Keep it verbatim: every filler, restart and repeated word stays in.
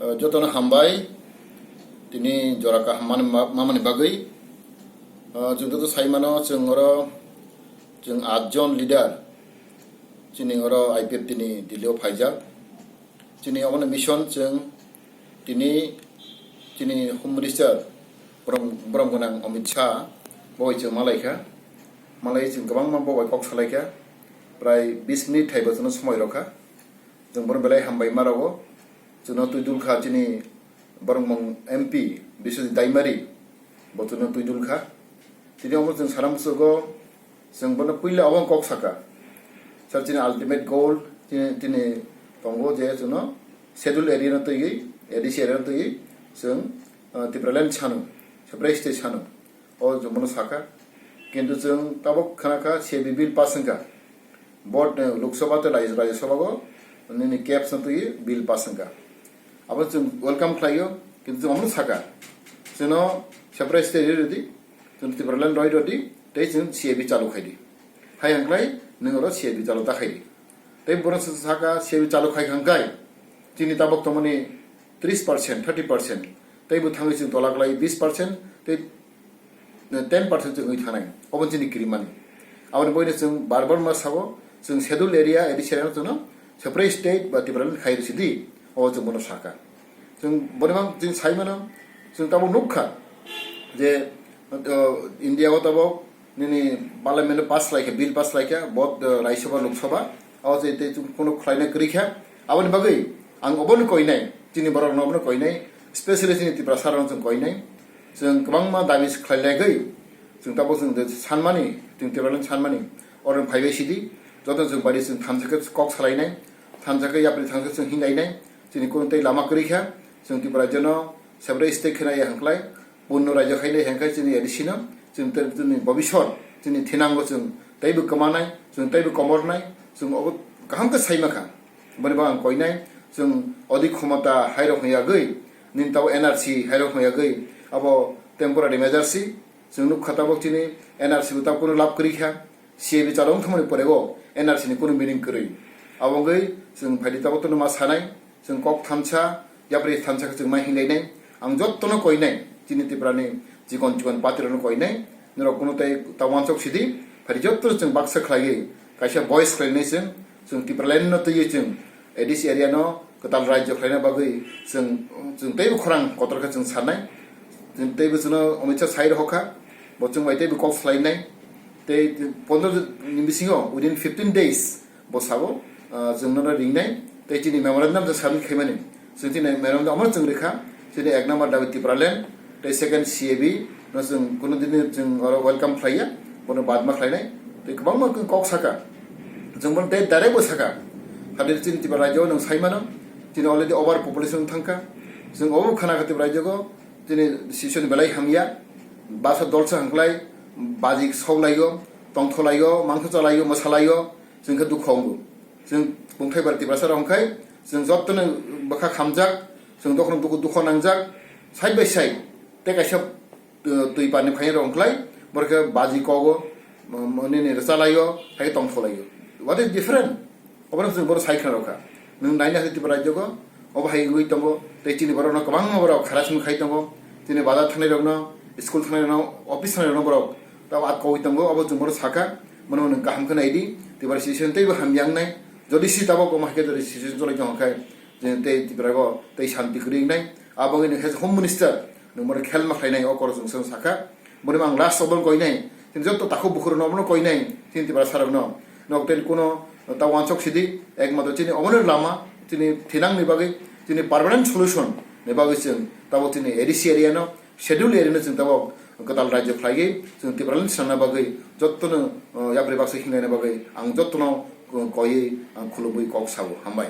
Uh, jotono hambai, tini jora kaham mani ma-, mamani bagwi. Uh, chwng joto sai mano, chwng oro, chwng atjon leader, chini oro I P F T ni Delhi o phaijak. Chini omono mission chwng tini chini Home Minister borom, borom gwnang Amit Shah bo bai chwng malaikha. Malai chwng kwbangma bo bai kok salaikha. Prai bis minute thai bo chwngno somoi rokha. Chwng bono belai hambai ma rogo. Chwngno twi dulkha chini boromgwnang M P Biswajit Daimari bo chwngno twi dulkha. Tini omo chwng sana musugo chwng bono puila obo kok saka. Sir, chini ultimate goal chini, tini tongo je chwngno schedule area no twiwi, A D C area no twiwi chwng, uh, Tipraland sano, separate state sano. O chwng bono saka. Kintu chwng tabuk khna kha C A B bill pass wngkha. Both, eh, Lok Sabha tei Rajya, Rajya Sabha o nini caps no twi bill pass wngkha. Abo chwng welcome khlaio, kintu chwng omono saka. Chwngno separate state rwi rwdi, chwng Tipraland roi rwdi, tei chwng C A B chalu khaidi. Hai hwnklai nwng oro C A B chalu ta khaidi. Tei bono chwng saka C A B chalu khai hwnkhai chini tabuk tongmani tris percent, thirty percent. Tei bo thangwi chwng tola klai bis percent, tei ten percent chwng wngwi thangnai. Obo chini kirimani. Aboni boino chwng bar bar ma sabo, chwng schedule area, A D C area no chwngno separate state ba Tipraland khai rwsidi, obo chwng bono saka. Chwng boni mang chwng sai mano, chwng tabuk nukha je, uh, India o tabuk nini parliament o pass laikha, bill pass laikha, both, uh, Rajya Sabha, Lok Sabha, abo je tei chwng kuno khlaina kwrwi kha. Aboni bagwi ang obono koinai, chini borok no obono koinai, specially chini Tiprasa rok chwng koinai. Chwng kwbangma dabi khlailagwi, chwng tabuk chwng je sanmani, chwng Tipraland sanmani, oro phaibai sidi, joto chwng bari chwng thansa khe kok salainai, thansa khe yapri thansa khe chwng hinlainai, chini kuno tei lama kwrwi kha, chwng Tipra jeno separate state khna ya hwnklai, Punno raijak hai le hengkai chini A D C no, chwng te-, chini bobisot, chini thinango chwng teibo kwmanai, chwng teibo komornai, chwng obo kaham khe sai mankha. Boni bagwi ang koinai, chwng odi khomota hairok hwnwi yagwi, nini tabo N R C hairok hwnwi yagwi, abo temporary measure si, chwng nukha tabok chini N R C bo tabok kunu lab kwrwi kha, C A B chalo wngthangmani pore o N R C ni kunu meaning kwrwi. Abo wngwi chwng phaidi tabok tono ma sanai, Chwng kok thansa, yapri thansa khe chwng ma hinlainai. Ang jottono koinai, chini Tiprani chikon chikon party rokno koinai. Norok kuno tei ta wansok sidi, phari jotto chwng baksa khlaiwi, kaisa voice khlainai chwng, chwng Tipraland no twiwi chwng A D C area no kwtal rajyo khlaina bagwi chwng, chwng teibo khorang kotor khe chwng sanai. Chwng teibo chwngno Amit Shah sai rohorkha, bo chwng bai teibo kok salainai. Tei pondro ni bisingo, within fifteen days, Bo sabo, ah, chwng nono ringnai, tei chini memorandum chwng submit khaimani. Chwng chini memorandum omo chwng rikha, chini ek number dabi Tipraland, tei second C A B no chwng kuno dini chwng oro welcome khlaiya, bono badma khlainai, tei kwbangma kok saka. Chwng bono tei direct bo saka, hade chini Tipra rajyo nwng saimano, chini already over population thangkha, chwng obo khana kha Tipra rajyo go, chini sisoni belai hamya, basa dolsa hangklai, baji soklaio, tongtholaio, mangtho chalaio, mwsalaio, chwng khe dukha wngo. Chwng bumthai bar Tiprasa rok hwnkhe chwng jotono bwkha khamjak, chwng dokhno dukhu dukho nangjak, side by side tei kaisa, uh, twi parni phainai rok hwnkhlai borok khe baji kogo, um, nini rwchalaio, hai khe tongtholaio. What is different? Obono chwng bono sai khna rokha. Nwng naina hai Tripura rajyo go, obo hai wngwi tongo, tei chini borokno kwbangma borok harassment khai tongo, chini bazar thangnai rokno, school thangnai rokno, office thangnai rokno borok tabo atkowi tongo, obo chwng bono sakha, bono nwng kaham khe naidi, Tripura situation teibo hamya wngnai, jodi si tabok omo hai khe jodi situation cholai tongkha khe, je tei Tripura go tei shanti kwrwi wngnai, abo wngwi nwng khe Home Minister, nwng bono khelma khlainai, o koro chwng saka, bono ang last obo koinai, chini joto takhuk bukhurokno obono koinai, chini Tripura sarokno, nok tei kuno ta wansok sidi, ekmatro chini obono lama, chini thinangni bagwi, chini permanent solution ni bagwi chwng tabok chini A D C area no, Schedule area no chwng tabok kwtal rajyo khlaiwi chwng Tipraland swnamna bagwi jottono, uh, yapri baksa hinlaina bagwi ang jottono, uh, koiwi ang khulumwi kok sao. Hambai.